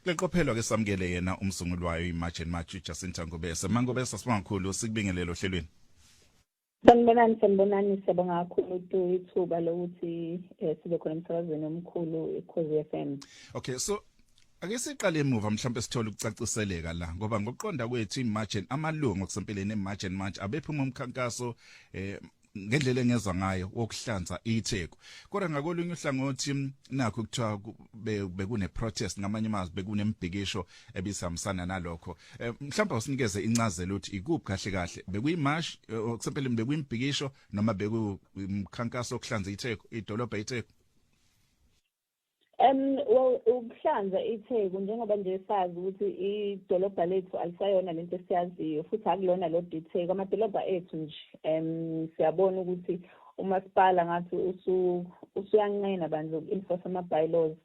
Kuleqophelwa ke samukele yena umsunguli wayo iMarch and March, Jacinta Ngobese. Mangobese, sibonga kakhulu, sikubingelele ohlelweni. Sanibonani, sanibonani. Siyabonga kakhulu ithuba lokuthi sibe khona emsakazweni omkhulu iKhozi FM. Okay, so ake siqale emuva, mhlawumbe sithole ukucaciseleka la, ngoba ngokuqonda kwethu iMarch, amalungu okusempeleni eMarch and March abephuma umkhankaso, ngendlela engezwa ngayo, wokuhlanza iTheku. Kodwa ngakolunye uhlangothi nakho kuthiwa bekune protest, ngamanye amazwi bekunembhikisho ebisihambisana nalokho. Mhlawumbe usinikeze incazelo ukuthi ikuphi kahle kahle, bekuyimarch okusempeleni, bekuyimbhikisho noma bekuyimkhankaso wokuhlanza iTheku, idolobha iTheku? Well, ukuhlanza iTheku, njengoba nje sazi ukuthi idolobha lethu alisayona lento esiyaziyo, futhi akulona lodwa iTheku, amadolobha ethu nje. Siyabona ukuthi umasipala ngathi usuyanqena bandla uku-enforce ama-bylaws,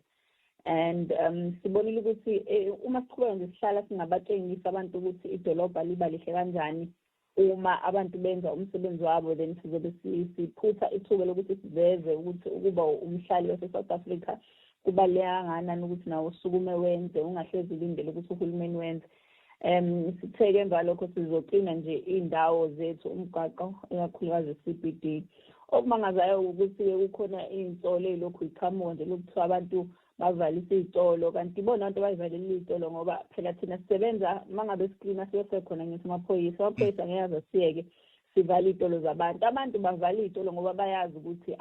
and sibonile ukuthi uma siqhubeka nje sihlala singabatshengisa abantu ukuthi idolobha liba lihle kanjani uma abantu benza umsebenzi wabo, then sizobe siphutha ithuba lokuthi siveze ukuthi ukuba umhlali wase-South Africa kubaluleke kangakanani, ukuthi nawe usukume wenze, ungahlezi ulindele ukuthi uhulumeni wenze. Sithe-ke emva lokho sizoklina nje iy'ndawo zethu, umgwaqo, ikakhulukazi i-CBD. Okumangazayo ukuthi-ke kukhona iy'nsolo ey'lokhu yiqhamuka nje lokuthiwa abantu bavalise iy'tolo, kanti ibona abantu abayivalelile iy'tolo, ngoba phela thina sisebenza uma ngabe siklina sibe sekhona ngithi amaphoyisa angeke aze asiyeke sivale iy'tolo zabantu. Abantu bavala iy'tolo ngoba bayazi ukuthi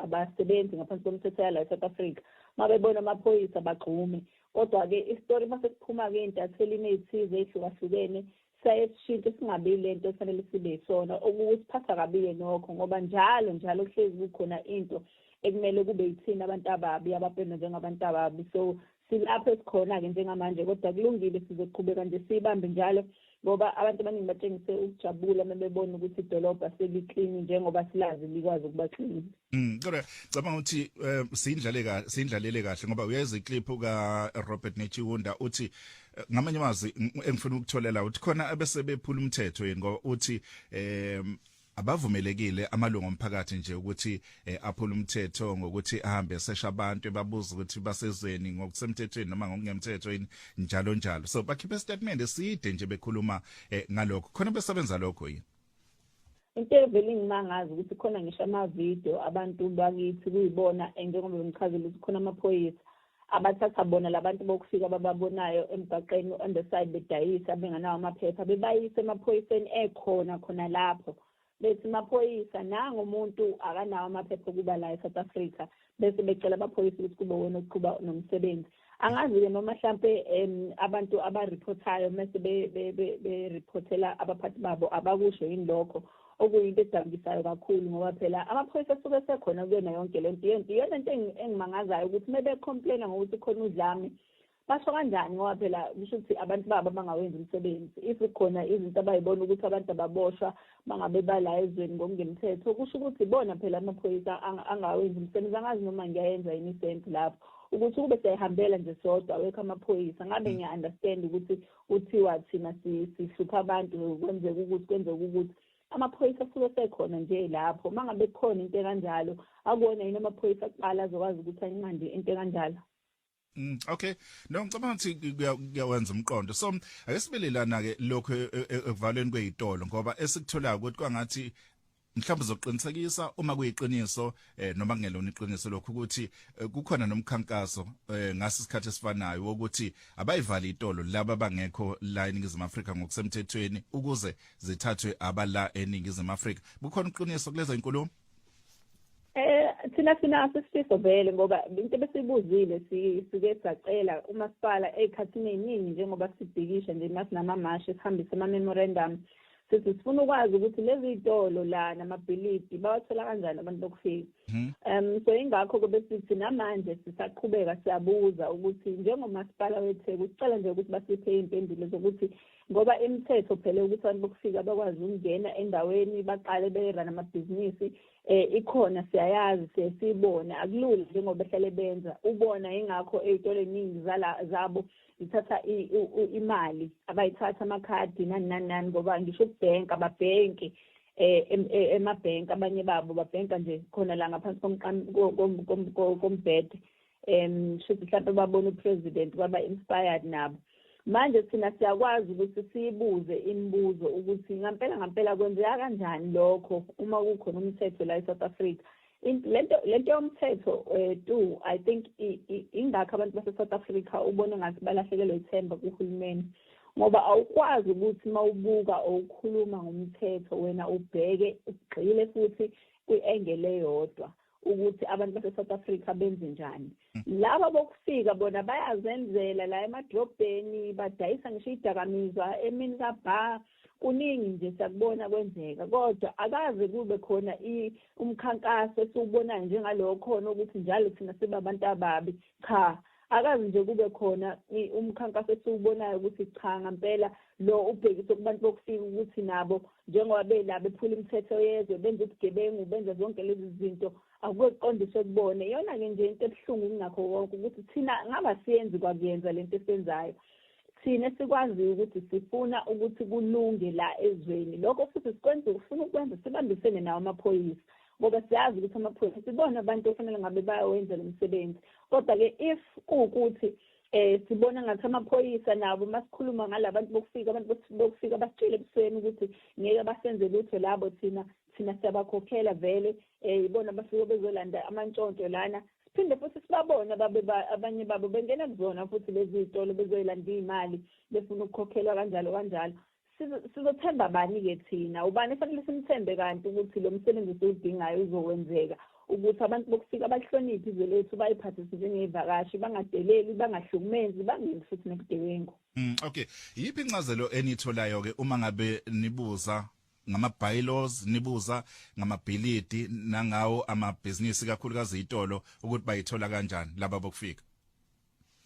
abasebenzi ngaphansi komthetho yala e-South Africa. Uma bebona amaphoyisa bagxume. Kodwa-ke isitori uma sekuphuma-ke ey'ntathelini ey'thize ey'hlukahlukene, siyaye sishintshe singabi lento efanele sibe yisona, okusiphatha kabi-ke nokho, ngoba njalo njalo kuhlezi kukhona into ekumele kube yithina abantu ababi, abapendwa njengabantu ababi. So silapho esikhona-ke njengamanje, kodwa kulungile, sizoqhubeka nje siyibambe njalo, ngoba abantu abaningi batshengise ukujabula uma bebona ukuthi idolobha seliklini njengoba silazi likwazi ukuba clean. Kodwa cabanga ukuthi sindlale kahle, sindlalele kahle, ngoba uyeza iclip ka Robert Netshiunda uthi, ngamanye amazwi engifuna ukutholela uthi khona abese bephula umthetho yini, ngoba uthi abavumelekile amalungu omphakathi nje ukuthi aphule umthetho ngokuthi ahambe esesha abantu, ebabuza ukuthi basezweni ngokusemthethweni noma ngokungemthetho yini, njalo njalo. So bakhiphe statement eside nje bekhuluma ngalokho. Khona besebenza lokho yini? Into evele ingimangazi ukuthi khona ngisho amavidiyo abantu bakithi kuyibona, njengoba bengichazile ukuthi khona amaphoyisa abathatha bona labantu bokufika abababonayo emgwaqeni on the side bedayisa bengenawo amaphepha, bebayise emaphoyiseni ekhona khona lapho, bethi, "Maphoyisa, nangu umuntu akanawo amaphepha okuba la e-South Africa," bese becela abaphoyisa ukuthi kube wena oqhuba nomsebenzi. Angazi-ke noma hlampe abantu abareportayo mese bereportela abaphathi babo abakusho yini lokho, okuyinto edabukisayo kakhulu, ngoba phela amaphoyisa asuke esekhona kuyona yonke le nto. Iyona nto engimangazayo ukuthi uma becomplaina ngokuthi khona udlame, basho kanjani, ngoba phela kusho ukuthi abantu babo abangawenzi umsebenzi. If khona izinto abayibona ukuthi abantu ababoshwa bangabe bala ezweni ngokungemthetho, kusho ukuthi ibona phela amaphoyisa angawenzi umsebenzi. Angazi noma ngiyayenza yini isense lapho, ukuthi kube siyayihambela nje sodwa, awekho amaphoyisa, ngabe ngiya-understand ukuthi kuthiwa thina sihlupha abantu, kwenzeka ukuthi, kwenzeka ukuthi. Amaphoyisa asuke sekhona nje lapho. Uma ngabe kukhona into ekanjalo, akuwona yini amaphoyisa kuqala azokwazi ukuthi ayinqande into ekanjalo? Okay. No, ngicabanga ukuthi kuyawenza umqondo. So ake sibelelana ke lokho ekuvalweni kwezitolo, ngoba esikutholayo ukuthi kwangathi mhlawumbe uzoqinisekisa uma kuyiqiniso noma kungelona iqiniso lokho, ukuthi kukhona nomkhankaso ngaso isikhathi esifanayo wokuthi abayivali itolo laba bangekho la eNingizimu Afrika ngokusemthethweni ukuze zithathwe abala eNingizimu Afrika. Bukhona uqiniso kulezo inkulumo? Thina sinaso isifiso vele, ngoba into ebesiyibuzile, sike sacela umasipala ey'khathini ey'ningi njengoba sibhikisha nje, masinamamashi, sihambise ama-memorandum, sithi sifuna ukwazi ukuthi lezi y'tolo la namabhilidi bawathola kanjani abantu bokufika. So ingakho-ke besithi namanje sisaqhubeka siyabuza ukuthi njengomasipala weTheku sicela nje ukuthi basiphe iy'mpendulo zokuthi, ngoba imithetho phela ukuthi abantu bokufika bakwazi ukungena endaweni baqale berana amabhizinisi ikhona, siyayazi, siye siyibone, akulula njengoba behlale benza ubona. Ingakho ey'tolo ey'ningi zala zabo zithatha imali, abayithatha amakhadi, nani nani nani, ngoba ngisho ukubhenka ababhenki emabhenki, abanye babo babhenka nje khona la ngaphansi kombhede. Shuthi mhlawumbe babona upresident, baba inspired nabo. Manje thina siyakwazi ukuthi siyibuze imibuzo ukuthi ngampela ngampela kwenzeka kanjani lokho uma kukhona umthetho la eSouth Africa. Lento yomthetho tu, I think ingakho abantu base South Africa ubone ngathi balahlekelwe ithemba kuhulumeni, ngoba awukwazi ukuthi mawubuka awukhuluma ngomthetho wena ubheke ugxile futhi kwi-angle eyodwa ukuthi abantu base South Africa benze njani. Laba bokufika bona bayazenzela la emadrobheni, badayisa ngisho idakamizwa emini kabha, kuningi nje siyakubona kwenzeka, kodwa akaze kube khona umkhankaso esiwubonayo njengalokho khona ukuthi njalo thina siba abantu ababi. Cha, akaze nje kube khona umkhankaso esiwubonayo ukuthi cha ngempela lo ubhekiswe kubantu bokufika ukuthi nabo njengoba bela bephula imithetho yezwe, benza ubugebengu, benza zonke lezi zinto, akuqondiswe kubone. Iyona-ke nje into ebuhlungu kunakho konke ukuthi thina ngaba siyenzi kwakuyenza lento esiyenzayo. Thina sikwaziyo ukuthi sifuna ukuthi kulunge la ezweni, lokho futhi sikwenza ufuna ukwenza sibambisene nawo amaphoyisa, ngoba siyazi ukuthi amaphoyisa sibona abantu ofanele ngabe bayawenza lo msebenzi. Kodwa-ke if kuwukuthi sibona ngathi amaphoyisa nabo masikhuluma ngalabantu bokufika, abantu bokufika basitshele ebusweni ukuthi ngeke basenze lutho labo, thina siyabakhokhela vele, ibona bafike bezolanda amantshontsho lana. Siphinde futhi sibabone abanye babo bengena kuzona futhi lezi zitolo bezoyilanda iy'mali befuna ukukhokhelwa kanjalo kanjalo. Sizothemba bani-ke thina? Ubani fanele simthembe kanti ukuthi lo msebenzi esiwudingayo uzowenzeka, ukuthi abantu bokufika bahloniphe izwe lethu, bayiphathise njengey'vakashi, bangadeleli, bangahlukumezi, bangenzi futhi nobugebengu. Okay, yiphi incazelo enitholayo-ke uma ngabe nibuza ngama bylaws, nibuza ngamabhilidi nangawo amabhizinisi kakhulukazi itolo ukuthi bayithola kanjani laba bokufika?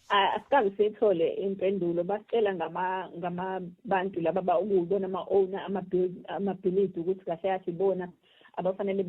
Asikaze siyithole impendulo. Basicela ngamabantu laba ukubona ama-owner amabhilidi ukuthi kahle kahle ibona abafanele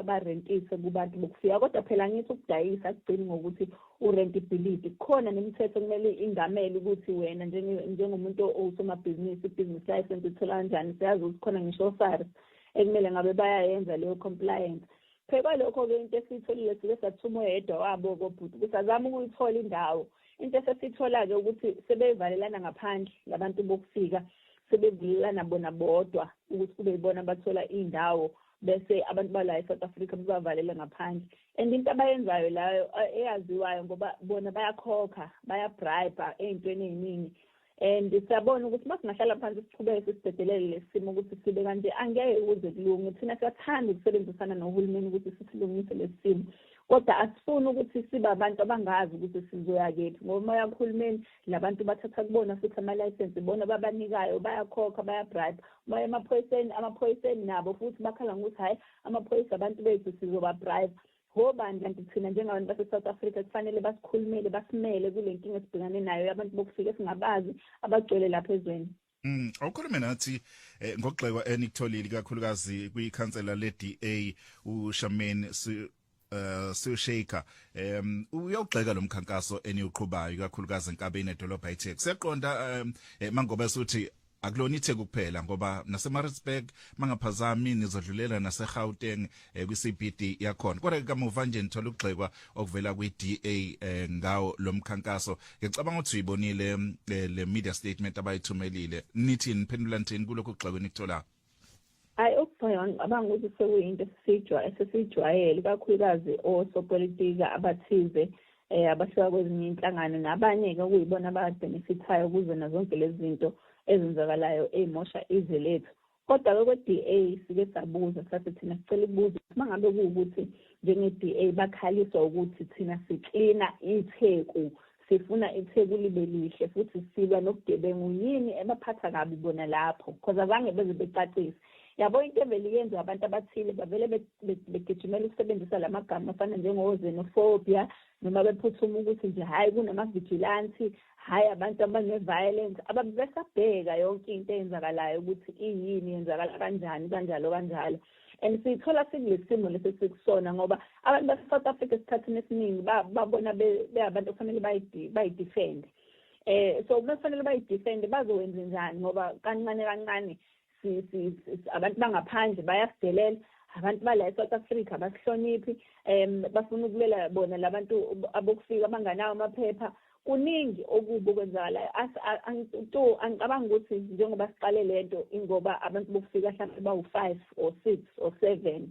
barentise kubantu bokufika. Kodwa phela ngithi ukudayisa akugcini ngokuthi urente ibhilidi, kukhona nemithetho kumele ingamele ukuthi wena njengomuntu owusomabhizinisi i-business license uthola kanjani. Siyazi ukuthi khona ngisho SARS ekumele ngabe bayayenza leyo compliance. Phela kwalokho-ke into esiyitholile, sike sathuma oyedwa wabo kobhuti ukuthi azame ukuyithola indawo. Into esesiyithola-ke ukuthi sebevalelana ngaphandle labantu bokufika, sebevulelana bona bodwa ukuthi kube yibona abathola iy'ndawo, bese abantu bala e-South Africa bebavalele ngaphandle. And into abayenzayo layo eyaziwayo, ngoba bona bayakhokha, bayabribe ey'ntweni ey'ningi. And siyabona ukuthi masingahlala phansi siqhubeke sisidedelele lesi simo ukuthi sibe kanje, angeke kuze kulunge. Thina siyathanda ukusebenzisana nohulumeni ukuthi sisilungise lesi simo, kodwa asifuni ukuthi sibe abantu abangazi ukuthi sizoya kephi, ngoba uma uya kuhulumeni labantu bathatha kubona futhi amalayisensi bona babanikayo, bayakhokha, bayabribe. Uma emaphoyiseni, amaphoyiseni nabo futhi bakhala ngokuthi hhayi, amaphoyisa abantu bethu sizobabribe. Ngobani kanti thina njengabantu base-South Africa kufanele basikhulumele, basimele kule nkinga esibhekane nayo yabantu bokufika esingabazi abagcwele lapha ezweni? Awukhulume nathi ngokugxekwa enikutholile kakhulukazi kwikhansela le-DA uSharmaine Sewshaker. Uyawugxeka lo mkhankaso eniwuqhubayo kakhulukazi enkabeni edolobha iTheku. Siyaqonda mangoba suthi akulona iTheku kuphela, ngoba naseMaritzburg mangaphazami nizodlulela naseGauteng kwi-CBD yakhona. Kodwa kamuva nje nithola ukugxekwa okuvela kwi-DA ngawo lo mkhankaso. Ngicabanga ukuthi uyibonile le media statement abayithumelile. Nithi niphendula nithini kulokhu kugxekwa enikuthola? Hayi, ukugxekwa ngicabanga ukuthi sekuyinto esesiyijwayele, kakhulukazi osopolitiki abathize abasuka kwezinye inhlangano nabanye-ke okuyibona ababenefithayo kuzona zonke lezi zinto ezenzakalayo ey'mosha izwe lethu. Kodwa-ke kwe-DA sike sabuza, sathi thina sicela ukubuza uma ngabe kuwukuthi njenge-DA bakhaliswa ukuthi thina siklina iTheku, sifuna iTheku libe lihle futhi silwa nobugebengu, yini ebaphatha kabi bona lapho? Because azange beze becacise. Yabo, into evele yenziwa abantu abathile, bavele begijimela ukusebenzisa la magama afana njengo-xenophobia, noma bephuthuma ukuthi nje hhayi kunama-vigilante, hhayi abantu abane-violence, ababe besabheka yonke into eyenzakalayo ukuthi iyini, yenzakala kanjani, kanjalo kanjalo. And siyithola sikule simo lesi esikusona, ngoba abantu base-South Africa esikhathini esiningi babona beyabantu okufanele bayidefende. So uma kufanele bayidefende bazowenza njani? Ngoba kancane kancane abantu bangaphandle bayasidelela, Abantu bala eSouth Africa abasihloniphi, bafuna ukulwela bona labantu abokufika abanganawo amaphepha. Kuningi okubi okwenzakalayo. Angicabangi ukuthi njengoba siqale lento ingoba abantu bokufika mhlawumbe bawu-5 or 6 or 7.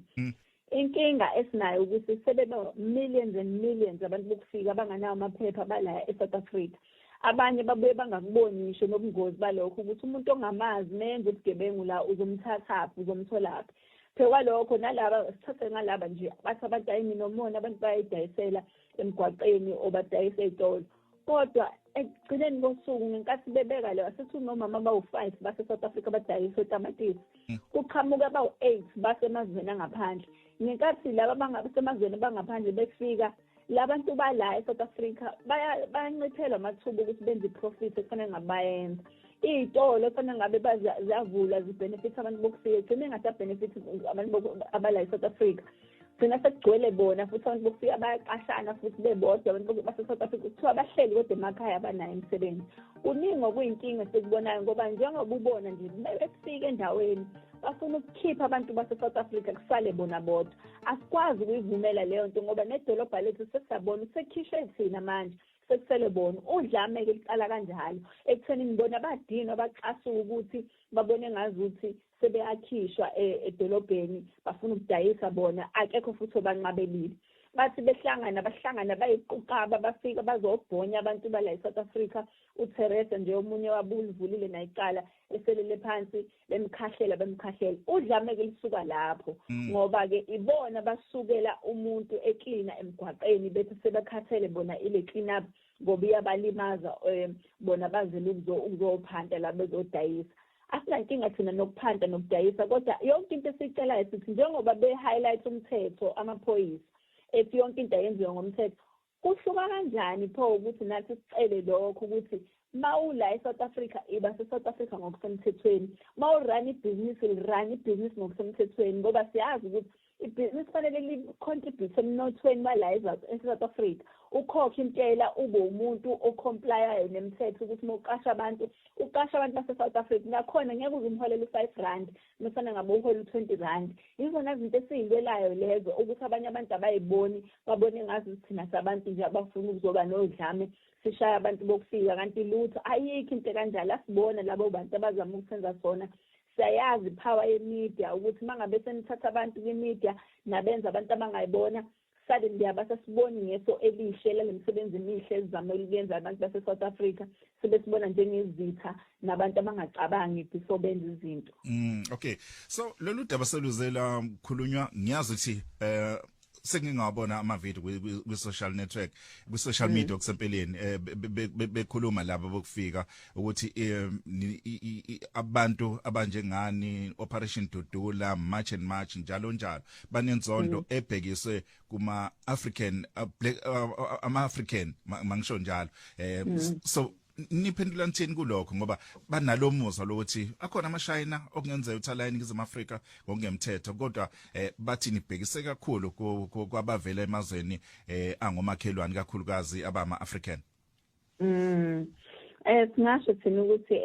Inkinga esinayo ukuthi sebeba millions and millions abantu bokufika abanganawo amaphepha bala eSouth Africa. Abanye babuye bangakuboni ngisho nobungozi balokho, ukuthi umuntu ongamazi menze ubugebengu la uzomthathaphi, uzomtholaphi. Phela kwalokho nalaba sithathe ngalaba nje bathi abantu ayimi nomona, abantu bayayidayisela emgwaqeni obadayisa ey'tolo. Kodwa ekugcineni kosuku ngenkathi bebeka leyo, asithi unomama abawu-5 base-South Africa badayisa otamatisi, kuqhamuka abawu-8 basemazweni angaphandle. Ngenkathi laba bangasemazweni bangaphandle befika, labantu bala e-South Africa bayanciphelwa amathuba ukuthi benze i-profit ekufanele ngabe bayenza. Iy'tolo ekufanele ngabe ziyavulwa zi-benefit abantu bokufika, gcine engasabhenefit abantu abala e-South Africa. Gcina sekugcwele bona futhi abantu bokufika bayaqashana futhi bebodwa abantu base-South Africa, kuthiwa bahleli kodwa emakhaya abanayo imisebenzi. Kuningi okuyinkinga esikubonayo, ngoba njengoba ubona nje befika endaweni bafuna ukukhipha abantu base-South Africa kusale bona bodwa. Asikwazi ukuyivumela leyo nto, ngoba nedolobha lethu sesiyabona sekukhishwe thina manje, sekusele bona. Udlame-ke liqala kanjalo ekuthenini bona badinwa, bacasuka ukuthi babone ngazuthi sebeyakhishwa edolobheni, bafuna ukudayisa bona, akekho futhi obanqabelile. Bathi behlangana bahlangana bayiquqaba, bafika bazobhonya abantu bala eSouth Africa. uTheresa nje omunye wabulivulile nayicala eselele phansi, bemkhahlela. Udlame-ke lisuka lapho, ngoba-ke ibona basukela umuntu eklina emgwaqeni, bethi sebekhathele bona ile clean up ngoba iyabalimaza, bona bazele ukuzophanta la bezodayisa. Asinankinga thina nokuphanta nokudayisa, kodwa yonke into esiyicelayo sithi njengoba be-highlight umthetho amaphoyisa ethi yonke into ayenziwe ngomthetho, kuhluka kanjani pho ukuthi nathi sicele lokho ukuthi mawula eSouth Africa iba se-South Africa ngokusemthethweni, mawurun ibhizinisi lirun ibhizinisi ngokusemthethweni, ngoba siyazi ukuthi ibhizinisi kufanele li-contribute emnothweni wala e-South Africa. Ukhokhe intela, ube umuntu o-complyayo nemithetho, ukuthi uma uqasha abantu uqasha abantu base-South Africa, nakhona ngeke uze umholele u-5 rand nofana ngabe uhola u-20 rand. Yizona zinto esiyilwelayo lezo, ukuthi abanye abantu abayiboni, babone ngazi ukuthi thina sabantu nje abafuna ukuzoba nodlame sishaya abantu bokufika, kanti lutho, ayikho into kanjalo. Asibona labo bantu abazama ukusenza sona. Siyayazi i-power ye-media, ukuthi uma ngabe senithatha abantu kwi-media nabenza abantu abangayibona, suddenly abasasiboni ngeso elihle lale misebenzi emihle ezizama ukuyenza abantu base-South Africa, sibe sibona njengezitha nabantu abangacabangi before benza izinto. Okay, so lolu daba seluzela khulunywa, ngiyazi ukuthi sengingawabona ama-video kwi-social network, kwi-social media okusempeleni, bekhuluma laba bokufika ukuthi abantu abanjengani, Operation Dudula, March and March, njalo njalo, banenzondo ebhekiswe kuma African, black, ama African, mangisho njalo. So niphendula nithini kulokho, ngoba banalo muzwa lokuthi akhona amashayina okungenzeka ukuthi ala eNingizimu Afrika ngokungemthetho, kodwa bathi nibhekise kakhulu kwabavela emazweni angomakhelwane, kakhulukazi abama African? Singasho thina ukuthi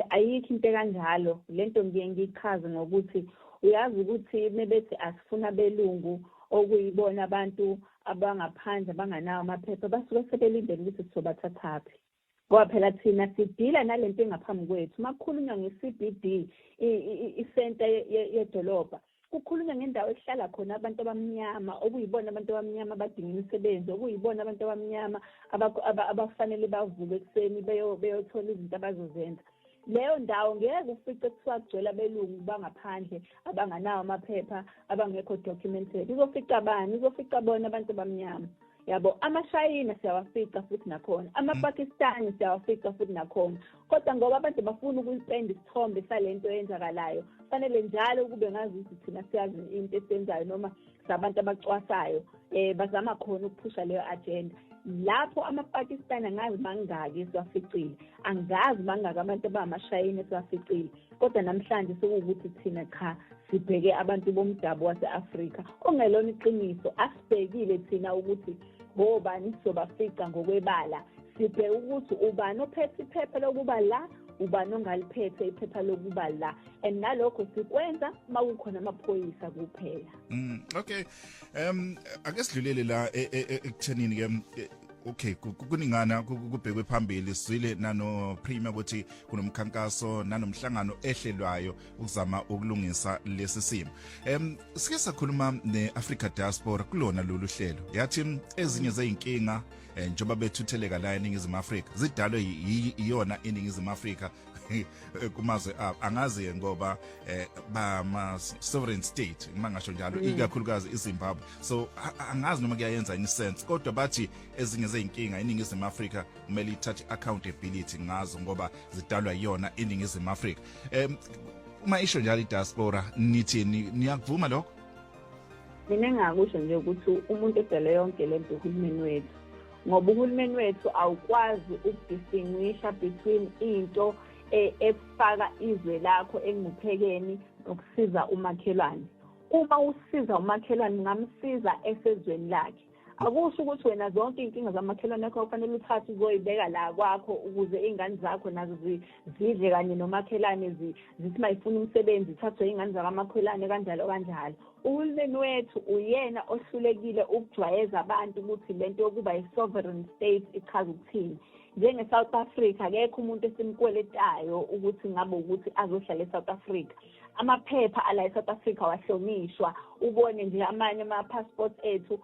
ayikho into kanjalo. Lento ngiye ngichaze ngokuthi uyazi ukuthi mebethi asifuna belungu, okuyibona abantu abangaphandle abanganawo amaphepha, basuke sebelindele ukuthi sizobathathaphi, ngoba phela thina sidila nalento engaphambi kwethu. Uma kukhulunywa nge-CBD, isenta yedolobha, kukhulunywa ngendawo ekuhlala khona abantu abamnyama, okuyibona abantu abamnyama abadinga imisebenzi, okuyibona abantu abamnyama abafanele bavuke ekuseni beyothola izinto abazozenza. Leyo ndawo ngeke ufice kuthiwa kugcwele abelungu bangaphandle abanganawo amaphepha, abangekho documented. Uzofica bani? Uzofica bona abantu abamnyama, yabo. Amashayina siyawafica futhi nakhona, amaPakistani siyawafica futhi nakhona, kodwa ngoba abantu bafuna ukuyipenda isithombe salento eyenzakalayo, fanele njalo kube ngazi ukuthi thina siyazi into esiyenzayo noma sabantu abacwasayo. Bazama khona ukuphusha leyo agenda. Lapho amaPakistani angazi mangaki esiwaficile, angazi mangaki abantu abamashayini esiwaficile, kodwa namhlanje sekuwukuthi thina cha, sibheke abantu bomdabu wase-Afrika, ongelona iqiniso. Asibhekile thina ukuthi ngobani sizobafica ngokwebala, sibheke ukuthi ubani ophethe iphepha lokuba la, Ubani ongaliphethe iphepha lokuba la? And nalokho sikwenza uma kukhona amaphoyisa kuphela. Okay, ake sidlulele la ekuthenini ke. Okay, kuningana kubhekwe phambili. Sizwile nano Premier ukuthi kunomkhankaso nanomhlangano ehlelwayo ukuzama ukulungisa lesi simo. Sike sakhuluma neAfrica Diaspora kulona lolu hlelo, yathi ezinye zeyinkinga, njengoba bethutheleka la eNingizimu Afrika, zidalwe iyona iNingizimu Afrika kumazwe abo. Angazi ngoba bama sovereign state, uma ngasho njalo, ikakhulukazi iZimbabwe. So angazi noma kuyayenza any sense, kodwa bathi ezinye zeyinkinga iNingizimu Afrika kumele ithathe accountability ngazo ngoba zidalwa iyona iNingizimu Afrika. Uma isho njalo idiaspora, nithi niyakuvuma lokho? Mina engingakusho nje ukuthi umuntu edale yonke lento uhulumeni wethu, ngoba uhulumeni wethu awukwazi ukudistinguisha between into efaka izwe lakho engcuphekeni nokusiza umakhelwane. Uma usiza umakhelwane, ungamsiza esezweni lakhe. Akusho ukuthi wena zonke iy'nkinga zamakhelwane akho kufanele uthathe uzoyibeka la kwakho ukuze iy'ngane zakho nazo zidle kanye nomakhelwane, zithi uma yifuna umsebenzi ithathwe iy'ngane zakamakhelwane, kanjalo kanjalo. Uhulumeni wethu uyena ohlulekile ukujwayeza abantu ukuthi lento yokuba i-sovereign state ichaza ukuthini. Njenge-South Africa, akekho umuntu esimkweletayo ukuthi ngabe ukuthi azohlala e-South Africa. Amaphepha ala e-South Africa wahlonishwa. Ubone nje amanye ama-passport ethu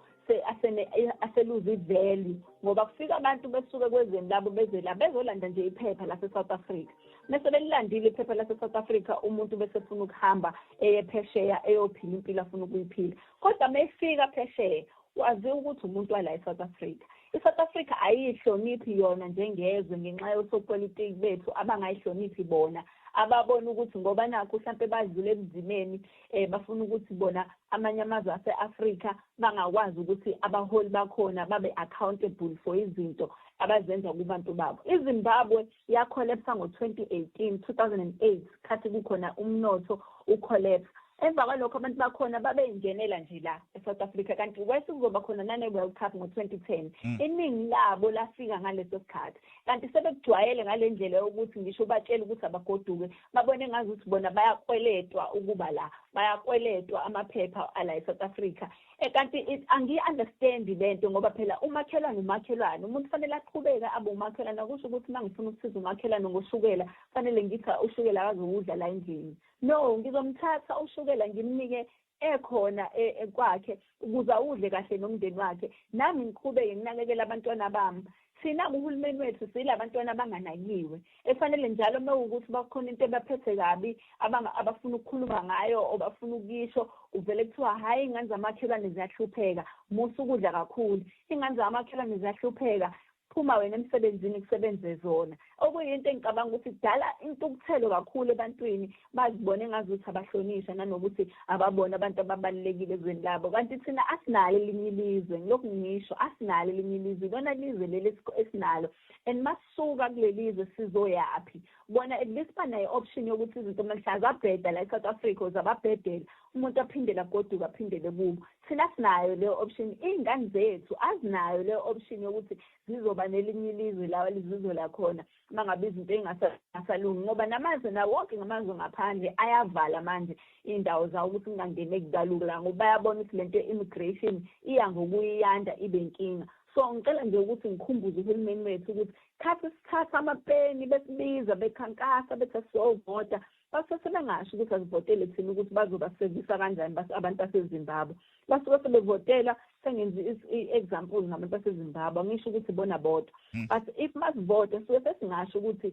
aseluza i-value ngoba kufika abantu besuke kwezweni labo beze la bezolanda nje iphepha lase-South Africa. Mese belilandile iphepha lase-South Africa, umuntu bese funa ukuhamba eye phesheya eyophila impilo afuna ukuyiphila, kodwa uma efika phesheya waziwa ukuthi umuntu wala e-South Africa. I-South Africa ayiyihloniphi yona njengezwe ngenxa yosopolitiki bethu abangayihloniphi bona, ababona ukuthi ngoba nakho mhlampe badlule ebunzimeni, bafuna ukuthi bona amanye amazwe ase-Afrika bangakwazi ukuthi abaholi bakhona babe accountable for izinto abazenza kubantu babo. IZimbabwe yakholepsa ngo-2018, 2008, khathi kukhona umnotho ucollapse. Emva kwalokho abantu bakhona babeyingenela nje la e-South Africa, kanti wese kuzoba khona nane-World Cup ngo-2010. Iningi labo lafika ngaleso sikhathi, kanti sebekujwayele ngale ndlela yokuthi ngisho ubatshela ukuthi abagoduke, babone ngazuthi bona bayakweletwa ukuba la, bayakweletwa amaphepha ala e-South Africa. Kanti angiyi-understandi lento, ngoba phela umakhelwane umakhelwane, umuntu fanele aqhubeke abe umakhelwane. Akusho ukuthi uma ngifuna ukusiza umakhelwane ngoshukela fanele ngithi ushukela akazowudla la endlini. No, ngizomthatha ushukela ngimnike ekhona kwakhe ukuze awudle kahle nomndeni wakhe, nami ngiqhubeke nginakekele abantwana bami. Thina kuhulumeni wethu silabantwana abanganakiwe, efanele njalo uma kuwukuthi bakhona into ebaphethe kabi abafuna ukukhuluma ngayo or bafuna ukuyisho, kuvele kuthiwa, "Hhayi, iy'ngane zamakhelwane ziyahlupheka, musa ukudla kakhulu. Iy'ngane zamakhelwane ziyahlupheka, phuma wena emsebenzini kusebenze zona." Okuyinto engicabanga ukuthi kudala intukuthelo kakhulu ebantwini, bazibone ngazuthi abahlonishwa nanokuthi ababona abantu ababalulekile ezweni labo, kanti thina asinalo elinye ilizwe. Ngilokhu ngisho, asinalo elinye ilizwe, ilona lizwe leli esinalo, and masisuka kuleli zwe sizoyaphi? Bona at least banayo i-option yokuthi izinto mhla zabheda la e-South Africa zababhedela, umuntu aphindele agoduke, aphindele kubo. Thina sinayo leyo option? Iy'ngane zethu azinayo leyo option yokuthi zizoba nelinye ilizwe la lizizola khona uma ngabe izinto ey'ngasalungi, ngoba namazwe nawo wonke ngamazwe ngaphandle ayavala manje iy'ndawo zawo ukuthi kungangeneki kalula, ngoba bayabona ukuthi lento ye-immigration iya ngokuyiyanda ibe inkinga. So ngicela nje ukuthi ngikhumbuze uhulumeni wethu ukuthi khathi sithatha amapeni besibiza bekhankasa bethi siyovota, basuke sebengasho ukuthi asivotele thina ukuthi bazobasevisa kanjani abantu baseZimbabwe. Basuke sebevotela, sengenza i-example ngabantu baseZimbabwe, angisho ukuthi bona bodwa, but if masivota suke sesingasho ukuthi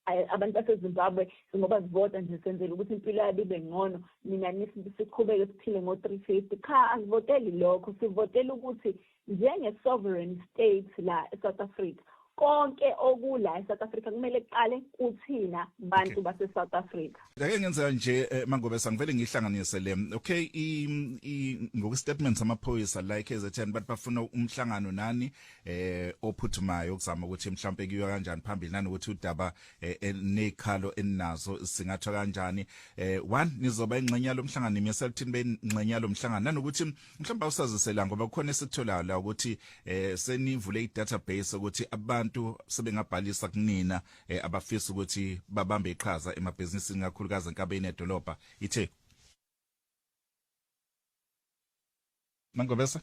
abantu baseZimbabwe ngoba sivota nje senzela ukuthi impilo yabo ibe ngcono, nina siqhubeke siphile ngo-350. Cha, asivoteli lokho. Sivotela ukuthi njenge-sovereign state la e-South Africa, konke okula e-South Africa kumele kuqale kuthina bantu base-South Africa. Ake ngenza nje, Mangobese, ngivele ngihlanganise le. Okay, ngokwe-statement samaphoyisa la eKZN, bathi bafuna umhlangano nani ophuthumayo ukuzama ukuthi mhlawumbe kuyiwa kanjani phambili, nanokuthi udaba nekhalo eninazo singathwa kanjani. One, nizoba ingxenye yalomhlangano, imiselthini bengxenye yalomhlangano, nanokuthi mhlawumbe awusazisela, ngoba kukhona esikutholayo la ukuthi senivule i-database ukuthi abantu Abantu sebengabhalisa kunina abafisa ukuthi babambe iqhaza emabhizinisini, kakhulukazi enkabeni yedolobha iTheku. MaNgobese.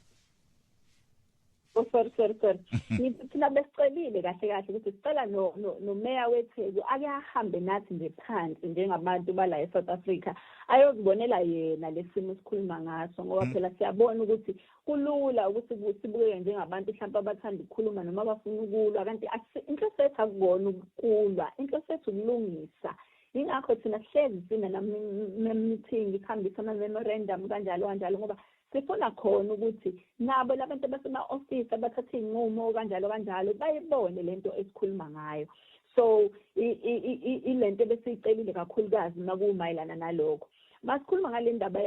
Oh, sorry, sorry, sorry. Ngithi thina besicelile kahle kahle ukuthi sicela no nomeya weTheku ake ahambe nathi nje phansi njengabantu bala eSouth Africa, ayozibonela yena lesimo sikhuluma ngaso, ngoba phela siyabona ukuthi kulula ukuthi sibukeke njengabantu mhlawumbe abathanda ukukhuluma noma abafuna ukulwa, kanti inhloso yethu akukona ukulwa, inhloso yethu ukulungisa. Yingakho thina sihlezi sina nama-meeting, sihambisa ama-memorandum kanjalo kanjalo, ngoba sifuna khona ukuthi nabo labantu abasema-ofisi abathatha iy'nqumo kanjalo kanjalo bayibone lento esikhuluma ngayo. So ilento ebesiyicelile kakhulukazi makumayelana nalokho. Masikhuluma ngale ndaba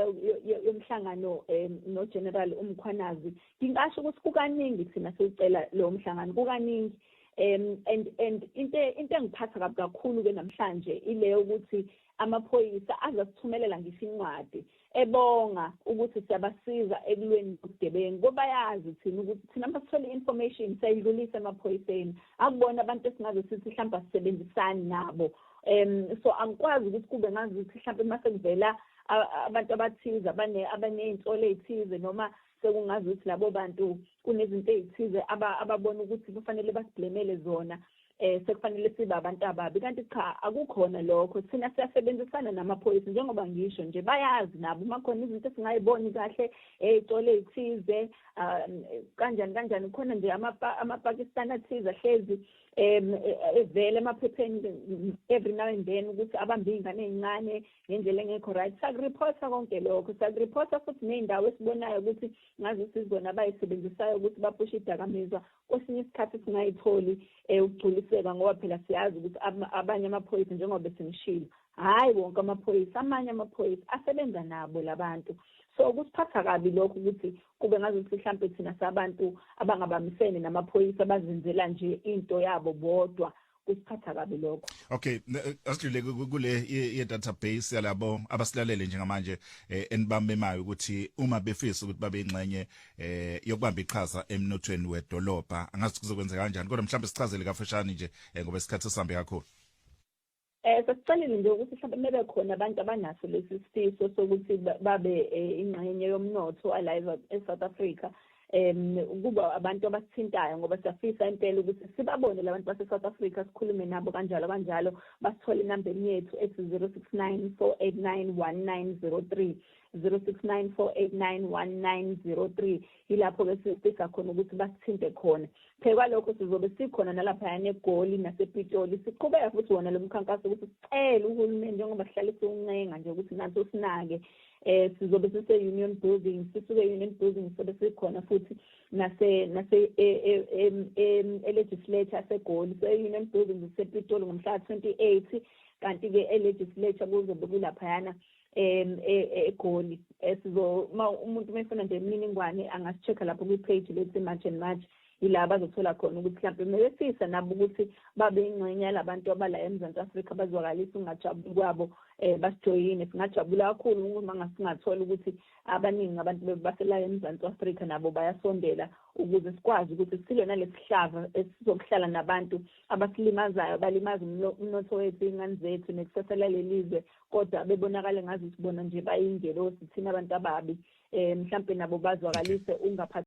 yomhlangano no-General uMkhwanazi, ngingasho ukuthi kukaningi thina siwucela lowo mhlangano, kukaningi. And into engiphatha kabi kakhulu-ke namhlanje ile yokuthi amaphoyisa azasithumelela ngisho incwadi ebonga ukuthi siyabasiza ekulweni nobugebengu, ngoba bayazi thina ukuthi thina uma sithola i-information siyayidlulisa emaphoyiseni, akubona abantu esingaze sithi mhlawumbe asisebenzisani nabo. So angikwazi ukuthi kube ngazuthi mhlawumbe uma sekuvela abantu abathize abaney'nsolo ey'thize, noma sekungazuthi labo bantu kunezinto ey'thize ababona ukuthi kufanele basiblemele zona, sekufanele sibe abantu ababi, kanti cha, akukhona lokho. Thina siyasebenzisana namaphoyisa, njengoba ngisho nje, bayazi nabo uma khona izinto esingayiboni kahle, ey'tolo ey'thize, kanjani kanjani, khona nje amaPakistan athize ahlezi evele emaphepheni every now and then ukuthi abambe iy'ngane ey'ncane ngendlela engekho right. Siyakuripotha konke lokho, siyakuripotha futhi ney'ndawo esibonayo ukuthi ngazuthi izona abayisebenzisayo ukuthi baphushe idakamizwa. Kwesinye isikhathi singayitholi ukugculiseka, ngoba phela siyazi ukuthi abanye amaphoyisa, njengoba besengishilo, hhayi wonke amaphoyisa, amanye amaphoyisa asebenza nabo labantu. So kusiphatha kabi lokho ukuthi kube ngazuthi mhlampe thina sabantu abangabambisene namaphoyisa, bazenzela nje into yabo bodwa. Kusiphatha kabi lokho. Okay, asidlule kule ye database yalabo abasilalele njengamanje enibamemayo ukuthi uma befisa ukuthi babe ingxenye yokubamba iqhaza emnothweni wedolobha, angazi kuzokwenzeka kanjani, kodwa mhlawumbe sichazele kafushane nje ngoba isikhathi sihambe kakhulu. Sesicelile nje ukuthi mhlawumbe bebe khona abantu abanaso lesi sifiso sokuthi babe ingxenye yomnotho ala e-South Africa, kuba abantu abasithintayo, ngoba siyafisa impela ukuthi sibabone labantu base-South Africa, sikhulume nabo kanjalo kanjalo. Basithole enambeni yethu ethi 069 489 1903, 069 489 1903. Yilapho-ke sifisa khona ukuthi basithinte khona. Phezu kwalokho sizobe sikhona nalaphayana eGoli nasePitoli, siqhubeka futhi wona lo mkhankaso ukuthi sicele uhulumeni, njengoba sihlale siwuncenga nje ukuthi nathi usinake. Sizobe sise-Union Building, sisuke e-Union Building sobe sikhona futhi nase e-legislature yaseGoli. So e-Union Building sisePitoli ngomhla ka-28, kanti-ke e-legislature kuzobe kulaphayana eGoli. Sizo uma umuntu uma efuna nje imininingwane angasi-check-a lapho kwi-page lethu i-March and March, yila bazothola khona ukuthi mhlawumbe mebefisa nabo ukuthi babe ingxenye yalabantu abala eMzansi Afrika bazwakalisa ukungajabuli kwabo, basijoyine. Singajabula kakhulu uma singathola ukuthi abaningi abantu basela eMzansi Afrika nabo bayasondela, ukuze sikwazi ukuthi silwe nalesihlava esizokuhlala nabantu abasilimazayo, abalimaza umnotho wethu, iy'ngane zethu nekusasa lalelizwe, kodwa bebonakale ngazuthi bona nje bayingelosi, thina abantu ababi. Mhlampe nabo bazwakalise ungaphathi.